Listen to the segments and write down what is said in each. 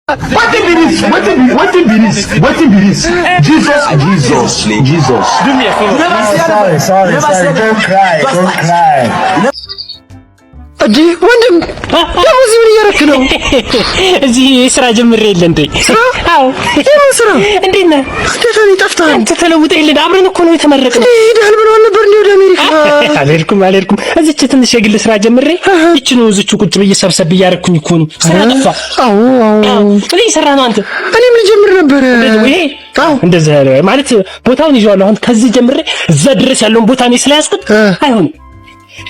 Wetin be this? Wetin be wetin be this? Wetin be this? Jesus, Jesus, Jesus. Do me a favor. Sorry, sorry, sorry. Don't cry, don't cry. እንዴ ወንድም፣ ደግሞ እዚህ ምን እያደረክ ነው? እዚህ ስራ ጀምሬ የለ እንዴ? ስራ? አዎ። የምን ስራ? እንዴት ነህ? እንዴት እኔ ጠፍተሃል? አንተ ተለውጠህ የለ፣ አብረን እኮ ነው የተመረቅነው። እንዴ ሄደሃል ብለዋል ነበር እንዴ ወደ አሜሪካ? አልሄድኩም፣ አልሄድኩም። እዚች ትንሽ የግል ስራ ጀምሬ ይችኑ እዚቹ ቁጭ ብዬ ሰብሰብ እያደረኩኝ እኮ ነው። ስራ ጠፋ። አዎ። ምን እየሰራህ ነው አንተ? እኔም ልጀምር ነበር። ይሄ እንደዚህ ያለ ማለት ቦታውን ይዤዋለሁ። አሁን ከዚህ ጀምሬ እዛ ድረስ ያለውን ቦታ እኔ ስለያዝኩት አይሆንም።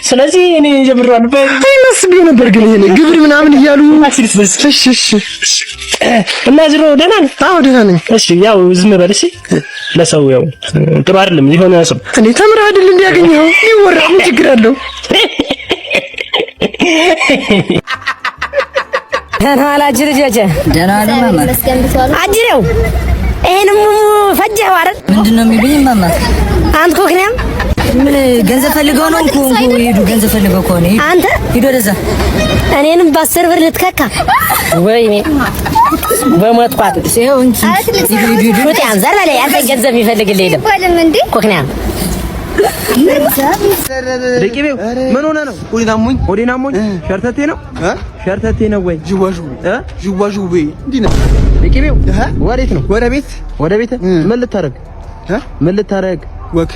ስለዚህ እኔ ጀምሬዋለሁ። እኔም አስቤው ነበር፣ ግን ይሄ ግብር ምናምን እያሉ። እሺ። እና ዝሮ ደህና ነህ? አዎ፣ ደህና ነኝ። እሺ፣ ያው ዝም በል እሺ። ለሰው ያው ጥሩ አይደለም የሆነ ሰው። እኔ ተምረህ አይደል እንዲያገኘኸው ይወራ ምን ችግር አለው? ደህና ዋላችሁ ልጆቼ። ደህና ዋሉ ማማ። አጅሬው ይሄንም ፈጀኸው አይደል? ምንድን ነው የሚሉኝ ማማ? አንተ ኮክኒያም። ምን ገንዘብ ፈልገው ነው? እንኩ እንኩ ሂዱ። ገንዘብ ፈልገው ከሆነ ሂዱ። አንተ። ሂዱ ወደዛ። እኔንም በ10 ብር ልትከካ? ወይኔ በሞትኳት። ይኸው እንኪ፣ ሂዱ ሂዱ ሂዱ። ሹጢያን ዘር በላይ አንተ፣ ገንዘብ የሚፈልግልህ የለም። ኮክኒያም። ደቂቤው ምን ሆነ ነው? ሆዴን አሞኝ። ሆዴን አሞኝ። ሸርተቴ ነው? ሸርተቴ ነው ወይ? ዥዋዥዌ ዥዋዥዌ እንዲህ ነው። ደቂቤው ወዴት ነው? ወደ ቤት። ወደ ቤት? ምን ልታረግ? ምን ልታረግ? Walk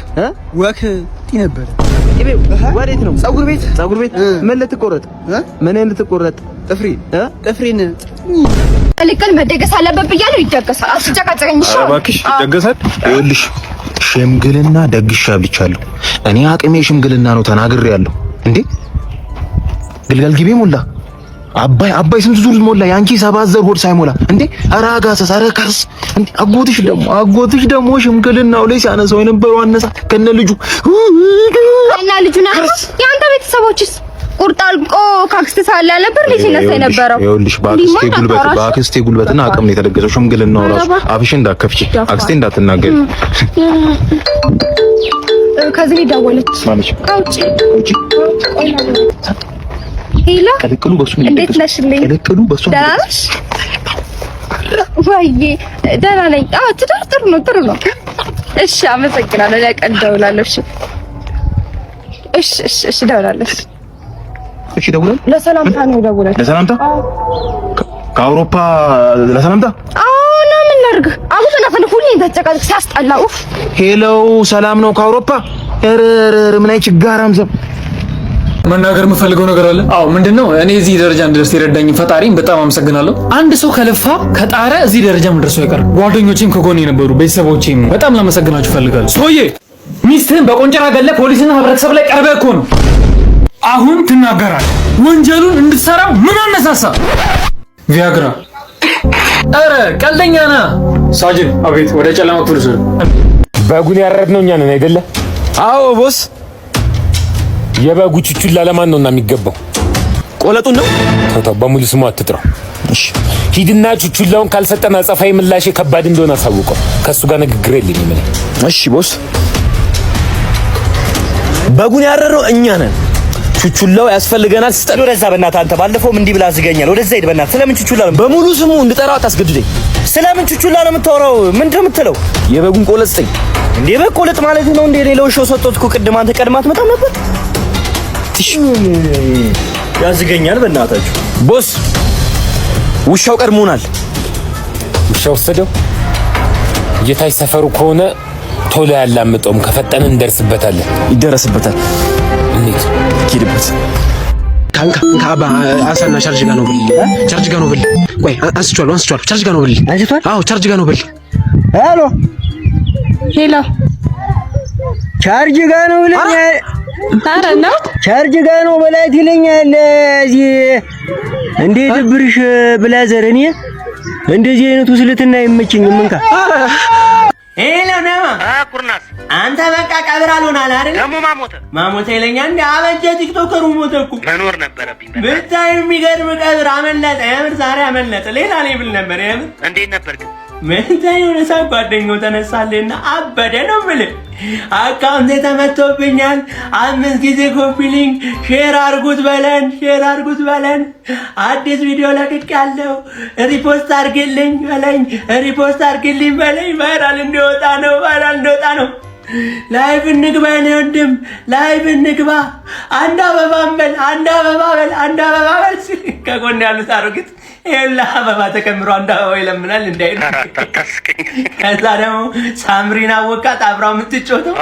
walk እንዲህ ነበረ። ደቂቤው ወዴት ነው? ፀጉር ቤት። ፀጉር ቤት ምን ልትቆረጥ? ምን ልትቆረጥ? ጥፍሬን። ጥፍሬን። ቅልቅል መደገስ አለበት ብያለሁ። ይደገሳል። አስጨቃጨቀኝ። እሺ። ኧረ እባክሽ ይደገሳል። ይኸውልሽ ሽምግልና ደግሻ ብቻለሁ። እኔ አቅሜ ሽምግልና ነው ተናግሬያለሁ። እንዴ ግልገል ጊቤ ሞላ፣ አባይ አባይ ስንት ዙር ሞላ፣ ያንቺ ሰባት ዘር ሆድ ሳይሞላ። እንዴ ኧረ አጋሰስ፣ ኧረ ከርስ! እንዴ አጎትሽ ደግሞ ሽምግልናው ላይ ሲያነሳው የነበረው አነሳ ከነ ልጁ። እና ልጁና የአንተ ቤተሰቦችስ ቁርጥ አልቆ ካክስት ሳለ ነበር ልጅ ሲነሳ የነበረው። ይኸውልሽ በአክስቴ ጉልበትና አቅም ነው የተደገሰው ሽምግልናው ራሱ። አፍሽን እንዳትከፍቺ፣ አክስቴ እንዳትናገሪ። ከዚህ ደወለች። ማነች? ከውጭ። ውጪ። Hello። ቅልቅሉ በሱ ነው። እንዴት ነሽልኝ? ቅልቅሉ በሱ ነው። ደህና ነሽ? ወይዬ ደህና ነኝ። አዎ፣ ትዳር ጥሩ ነው፣ ጥሩ ነው። እሺ፣ አመሰግናለሁ። ለቀን እደውላለሁ። እሺ እሺ እሺ እሺ እደውላለሁ። እሺ ደውላለሁ። ለሰላምታ ነው የደወለችው። ለሰላምታ ከአውሮፓ ለሰላምታ? አዎ፣ እና ምን ላድርግ? አሁን ተናፈነ ሁሌ ተጨቃጭቅ ሲያስጠላ። ኡፍ። Hello፣ ሰላም ነው ከአውሮፓ? ኧረ ኧረ ምን አይ ችጋራም ዘም። መናገር የምፈልገው ነገር አለ። አዎ፣ ምንድነው? እኔ እዚህ ደረጃ እንድደርስ የረዳኝ ፈጣሪም በጣም አመሰግናለሁ። አንድ ሰው ከለፋ ከጣረ እዚህ ደረጃ መድረሱ አይቀርም። ጓደኞቼም ከጎኔ የነበሩ ቤተሰቦቼም በጣም ላመሰግናችሁ እፈልጋለሁ። ሰውዬ ሚስትህን በቆንጨራ ገለህ ፖሊስና ህብረተሰብ ላይ ቀርበህ እኮ ነው። አሁን ትናገራለህ። ወንጀሉን እንድትሰራው ምን አነሳሳ? ቪያግራ። ኧረ ቀልደኛ ና። ሳጅን። አቤት። ወደ ጨለማ ክፍል ውሰዱ። በጉን ያረድነው እኛ ነን አይደለ? አዎ boss። የበጉ ቹቹላ ለማን ነውና የሚገባው? ቆለጡን ነው። ተው ተው፣ በሙሉ ስሙ አትጥራው። እሺ ሂድና ቹቹላውን ካልሰጠን አጸፋዊ ምላሼ ከባድ እንደሆነ አሳውቀው። ከእሱ ጋር ንግግር የለኝም እኔ። እሺ boss። በጉን ያረድነው እኛ ነን። ቹቹላው ያስፈልገናል። ስጠን። ወደዛ በእናትህ። አንተ ባለፈውም እንዲህ ብላ አዝገኛል። ወደዛ ሂድ በእናትህ። ስለምን ቹቹላ ነው? በሙሉ ስሙ እንድጠራው አታስገድደኝ። ስለምን ቹቹላ ነው የምታወራው? ምንድን ነው የምትለው? የበጉን ቆለጥ ስጠኝ። እንዴ በግ ቆለጥ ማለት ነው እንዴ? ሌላው ሾው ሰጠሁት እኮ ቅድም። አንተ ቀድማት መጣም ነበር። ትሽ። ያዝገኛል በእናታችሁ። Boss፣ ውሻው ቀድሞናል። ውሻ ወሰደው። የታች ሰፈሩ ከሆነ ቶሎ ያላምጠውም። ከፈጠን እንደርስበታለን። ይደረስበታል። እንሂድ። ሂድበት። ካንካ እንካ አባ፣ አንሳና ቻርጅ ጋር ነው ብል፣ ቻርጅ ጋር ነው ብል። ቆይ አንስቼዋለሁ፣ አንስቼዋለሁ። ቻርጅ ጋር ነው ብል። አንስቷል? አዎ፣ ቻርጅ ጋር ነው ብል። Hello። Hello። ቻርጅ ጋ ነው ብለኛል። ኧረ ነው። ቻርጅ ጋ ነው በላት ይለኛል። እዚህ እንዴ ድብርሽ brother፣ እኔ እንደዚህ አይነቱ ስልትና አይመቸኝም። እንካ። Hello ነማ ኩርናስ፣ አንተ በቃ ቀብር አልሆናል አይደል? ደግሞ ማሞተ ማሞተ ይለኛል እንዴ? አበጀ ቲክቶከሩ ሞተ እኮ። መኖር ነበረብኝ። ብታይ የሚገርም ቀብር አመለጠ። የምር ዛሬ አመለጠ። ሌላ level ነበር የምር። እንዴት ነበር ግን? ምን የሆነ ሰዓት ጓደኛው ተነሳልና አበደ ነው የምልህ። Account ተመቶብኛል። 5 ጊዜ copy link share አርጉት በለን፣ share አርጉት በለን። አዲስ ቪዲዮ ለቅቄያለሁ፣ repost አርግልኝ በለኝ፣ repost አርግልኝ በለኝ። Viral እንዲወጣ ነው፣ viral እንዲወጣ ነው። Live እንግባ የኔ ወንድም፣ live እንግባ። አንድ አበባ በል፣ አንድ አበባ በል፣ አንድ አበባ በል። ከጎን ያሉት አሮጊት ይኸውልህ አበባ ተከምሮ አንድ አበባ ይለምናል እንዳይሉ። ከዛ ደግሞ ሳምሪን አወቃት አብራው የምትጮተው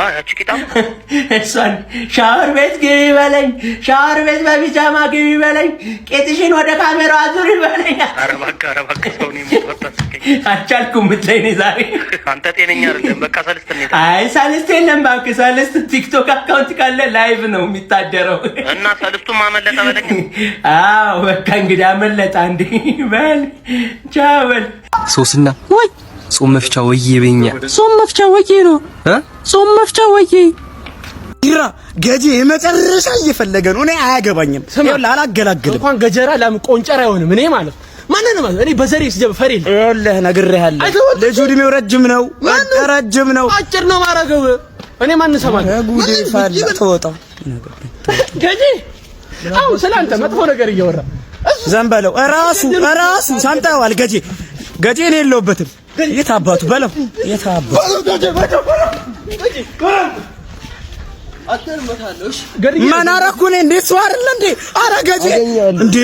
እሷን ሻወር ቤት ግቢ በለኝ፣ ሻወር ቤት በቢጃማ ግቢ በለኝ፣ ቄጥሽን ወደ ካሜራው አዙሪ በለኝ። አልቻልኩም ብትለኝ እኔ ዛሬ። አንተ ጤነኛ አይደለም። በቃ ሰልስት እንሂድ። አይ ሰልስት የለም እባክህ። ሰልስት ቲክቶክ account ካለ live ነው የሚታደረው። እና ሰልስቱም አመለጠ በለኝ። አዎ በቃ እንግዲህ አመለጠ። አንዴ በል ቻው በል። ሶስና ወይ ጾም መፍቻ ወዬ በኛ ጾም መፍቻ ወዬ ነው ጾም መፍቻ ወዬ። ይራ ገጂ የመጨረሻ እየፈለገ ነው። እኔ አያገባኝም። ይኸውልህ አላገላግልም። እንኳን ገጀራ ላም ቆንጨራ አይሆንም። እኔ ማለት ማንንም ማለት እኔ በዘሬ ስጀብ ፈሪ ይኸውልህ ነግሬሃለሁ። ልጁ እድሜው ረጅም ነው፣ ረጅም ነው። አጭር ነው ማረገው። እኔ ማን ሰማኝ? ጉዴ ፈላ። ተወጣው ገጂ አሁን ስላንተ መጥፎ ነገር እያወራ ዘን በለው። እራሱ እራሱ ሰምተኸዋል። ገጂ ገጂ እኔ የለሁበትም። የት አባቱ በለው። የት አባቱ ምን አደረኩ እኔ? እንዴ እሱ አይደለ እንዴ? ኧረ ገጂ እንዴ!